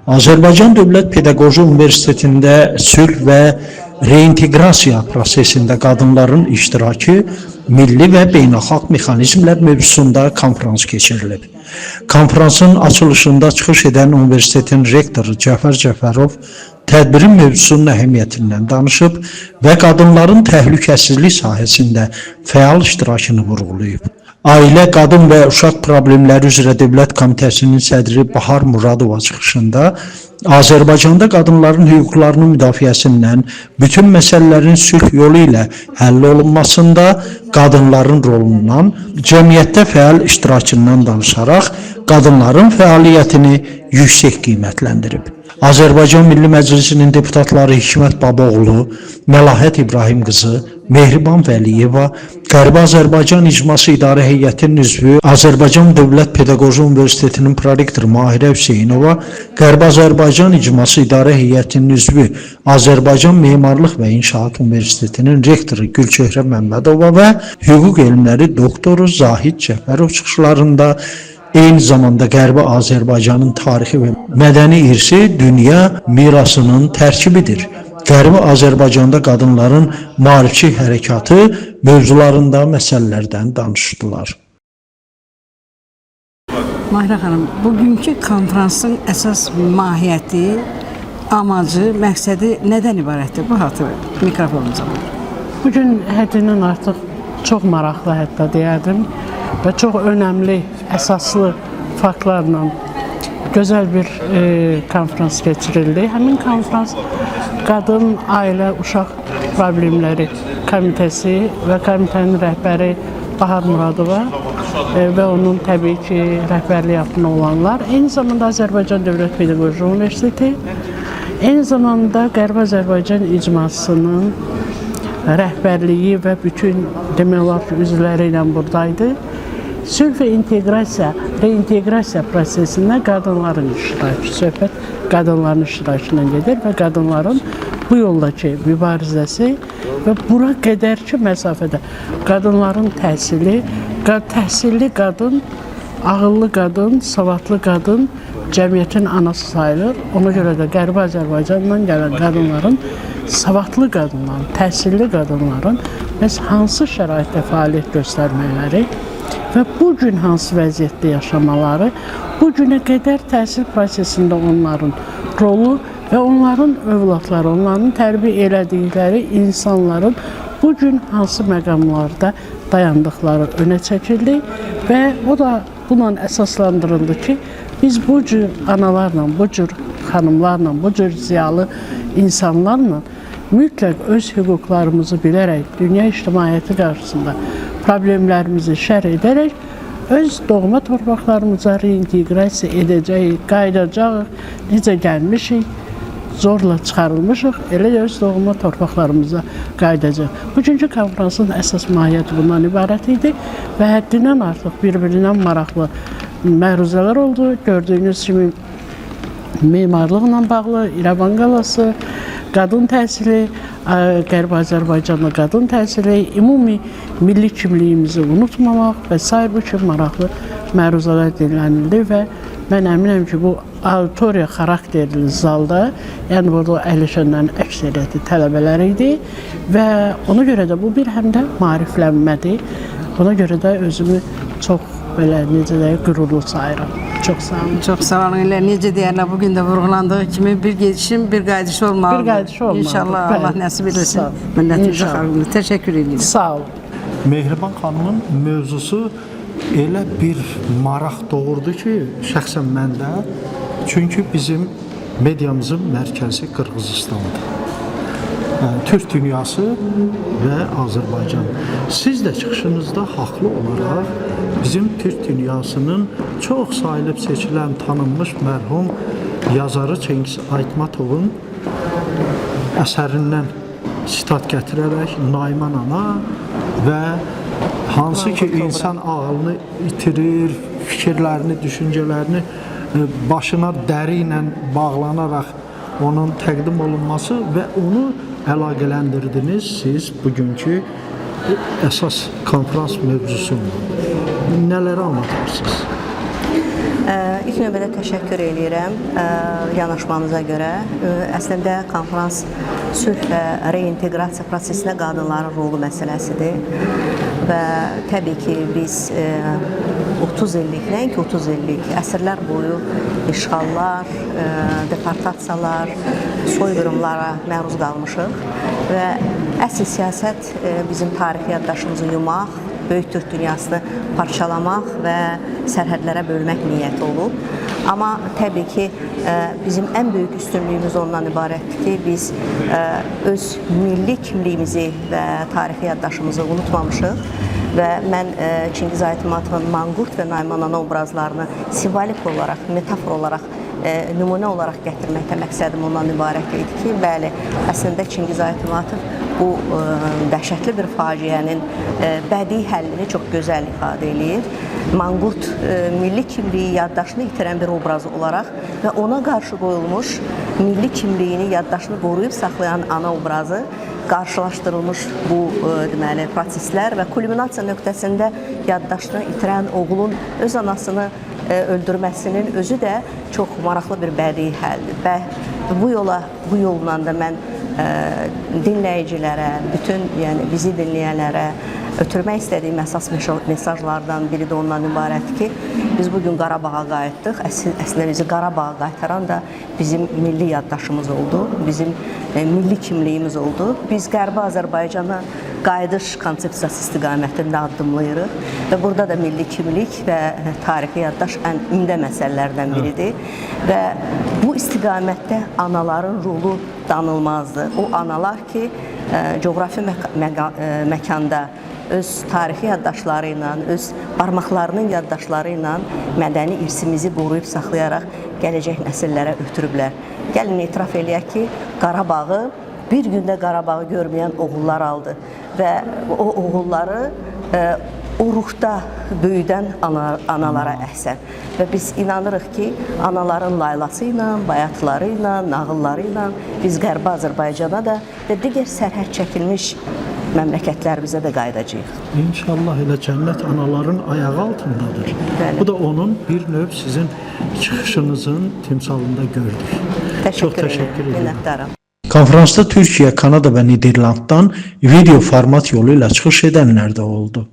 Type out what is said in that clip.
Azərbaycan Dövlət Pedaqoji Universitetində sülh və reinteqrasiya prosesində qadınların iştirakı milli və beynəlxalq mexanizmlər mövzusunda konfrans keçirilib. Konfransın açılışında çıxış edən universitetin rektoru Cəfər Cəfərov tədbirin mövzusunun əhəmiyyətindən danışıb və qadınların təhlükəsizlik sahəsində fəal iştirakını vurğulayıb. Ailə, Qadın və Uşaq Problemləri üzrə Dövlət Komitəsinin sədri Bahar Muradova çıxışında Azərbaycanda qadınların hüquqlarının müdafiəsindən bütün məsələlərin sülh yolu ilə həll olunmasında qadınların rolundan, cəmiyyətdə fəal iştirakından danışaraq qadınların fəaliyyətini yüksək qiymətləndirib. Azərbaycan Milli Məclisinin deputatları Hikmət Babaoğlu, Məlahət İbrahim qızı, Mehriban Vəliyeva, Qərbi Azərbaycan İcması İdarə Heyətinin üzvü, Azərbaycan Dövlət Pedaqoji Universitetinin prorektoru Mahirə Hüseynova, Qərbi Azərbaycan İcması İdarə Heyətinin üzvü, Azərbaycan Memarlıq və İnşaat Universitetinin rektoru Gülçöhrə Məmmədova və hüquq elmləri doktoru Zahid Cəfərov çıxışlarında eyni zamanda Qərbi Azərbaycanın tarixi və mədəni irsi dünya mirasının tərkibidir. Qərbi Azərbaycanda qadınların maarifçi hərəkatı mövzularında məsələlərdən danışdılar. Mahirə xanım, bugünkü konfransın əsas mahiyyəti, amacı, məqsədi nədən ibarətdir? Bu haqda mikrofonumuza var. Bugün həddindən artıq çox maraqlı hətta deyərdim və çox önəmli, əsaslı faktlarla gözəl bir konfrans keçirildi. Həmin konfrans Qadın, Ailə, Uşaq Problemləri Komitəsi və komitənin rəhbəri Bahar Muradova və onun təbii ki, rəhbərliyi altında olanlar, eyni zamanda Azərbaycan Dövlət Pedaqoji Universiteti, eyni zamanda Qərbi Azərbaycan İcmasının rəhbərliyi və bütün demək olar ki, üzvləri ilə buradaydı. Sülh və inteqrasiya, reinteqrasiya prosesində qadınların iştirakı, söhbət qadınların iştirakından gedir və qadınların bu yoldakı mübarizəsi və bura qədərki məsafədə qadınların təhsili, təhsilli qadın, ağıllı qadın, savadlı qadın cəmiyyətin anası sayılır. Ona görə də Qərbi Azərbaycandan gələn qadınların, savadlı qadınların, təhsilli qadınların bəs hansı şəraitdə fəaliyyət göstərmələri və bu gün hansı vəziyyətdə yaşamaları, bu günə qədər təhsil prosesində onların rolu və onların övladları, onların tərbiyə elədikləri insanların bu gün hansı məqamlarda dayandıqları önə çəkildi və o da bununla əsaslandırıldı ki, biz bu cür analarla, bu cür xanımlarla, bu cür ziyalı insanlarla mütləq öz hüquqlarımızı bilərək dünya ictimaiyyəti qarşısında problemlərimizi şərh edərək öz doğma torpaqlarımıza reinteqrasiya edəcəyik, qayıdacağıq, necə gəlmişik, zorla çıxarılmışıq, elə də öz doğma torpaqlarımıza qayıdacaq. Bugünkü konfransın əsas mahiyyəti bundan ibarət idi və həddindən artıq bir-birindən maraqlı məruzələr oldu. Gördüyünüz kimi memarlıqla bağlı İrəvan qalası, qadın təhsili, Qərbi Azərbaycanda qadın təhsili, ümumi milli kimliyimizi unutmamaq və sair bu kimi maraqlı məruzələr dinlənildi və mən əminəm ki, bu auditoriya xarakterli zalda, yəni burada əyləşənlərin əksəriyyəti tələbələr idi və ona görə də bu bir həm də maariflənmədir. Buna görə də özümü çox belə necə deyək, qürurlu sayıram. Çox sağ olun. Çox sağ olun. Elə necə deyərlər, bugün də vurğulandığı kimi bir gedişin bir qayıdışı olmalıdır. Bir qayıdışı olmalıdır. İnşallah Allah Bəli. nəsib eləsin. Sağ olun. Millətimizə, İnşallah. xalqımıza. Təşəkkür edirəm. Sağ olun. Mehriban xanımın mövzusu elə bir maraq doğurdu ki, şəxsən məndə. Çünki bizim mediamızın mərkəzi Qırğızıstandır. Yəni, Türk dünyası və Azərbaycan. Siz də çıxışınızda haqlı olaraq bizim Türk dünyasının çox sayılıb seçilən, tanınmış mərhum yazarı Çingiz Aytmatovun əsərindən sitat gətirərək Nayman ana və hansı ki insan ağlını itirir, fikirlərini, düşüncələrini başına dəri ilə bağlanaraq onun təqdim olunması və onu əlaqələndirdiniz siz bugünkü əsas konfrans mövzusuyla. Nələri anlatırsınız? İlk növbədə təşəkkür eləyirəm yanaşmanıza görə. Əslində konfrans sülh və reinteqrasiya prosesinə qadınların rolu məsələsidir. Və təbii ki, biz 30 illik, nəinki 30 illik, əsrlər boyu işğallar, deportasiyalar, soyqırımlara məruz qalmışıq və əsl siyasət bizim tarixi yaddaşımızı yumaq, böyük Türk dünyasını parçalamaq və sərhədlərə bölmək niyyəti olub. Amma təbii ki, bizim ən böyük üstünlüyümüz ondan ibarətdir ki, biz öz milli kimliyimizi və tarixi yaddaşımızı unutmamışıq və mən Çingiz Aytmatovun Manqurt və Naiman ana obrazlarını simvolik olaraq, metafor olaraq, nümunə olaraq gətirməkdə məqsədim ondan ibarət idi ki, bəli, əslində Çingiz Aytmatov bu dəhşətli bir faciənin bədii həllini çox gözəl ifadə eləyir. Manqurt milli kimliyi, yaddaşını itirən bir obraz olaraq və ona qarşı qoyulmuş milli kimliyini, yaddaşını qoruyub saxlayan ana obrazı qarşılaşdırılmış bu deməli proseslər və kulminasiya nöqtəsində yaddaşını itirən oğlun öz anasını öldürməsinin özü də çox maraqlı bir bədii həldir. Və bu yola, bu yolla da mən dinləyicilərə, bütün, yəni bizi dinləyənlərə ötürmək istədiyim əsas mesajlardan biri də ondan ibarətdir ki, biz bu gün Qarabağa qayıtdıq. Əslində bizi Qarabağa qaytaran da bizim milli yaddaşımız oldu, bizim milli kimliyimiz oldu. Biz Qərbi Azərbaycana qayıdış konsepsiyası istiqamətində addımlayırıq və burada da milli kimlik və tarixi yaddaş ən ümdə məsələlərdən biridir. Və bu istiqamətdə anaların rolu danılmazdır. O analar ki, coğrafi məkanda öz tarixi yaddaşları ilə, öz barmaqlarının yaddaşları ilə mədəni irsimizi qoruyub saxlayaraq gələcək nəsillərə ötürüblər. Gəlin etiraf eləyək ki, Qarabağı bir gündə Qarabağı görməyən oğullar aldı və o oğulları o ruhda böyüdən analara əhsən. Və biz inanırıq ki, anaların laylası ilə, bayatları ilə, nağılları ilə biz Qərbi Azərbaycana da və digər sərhəd çəkilmiş məmləkətlərimizə də qayıdacağıq. İnşallah elə cənnət anaların ayağı altındadır. Bəli. Bu da onun bir növ sizin çıxışınızın timsalında gördük. Təşəkkür Çox təşəkkür edirəm. edirəm. Minnətdaram. Konfransda Türkiyə, Kanada və Niderlanddan video format yolu ilə çıxış edənlər də oldu.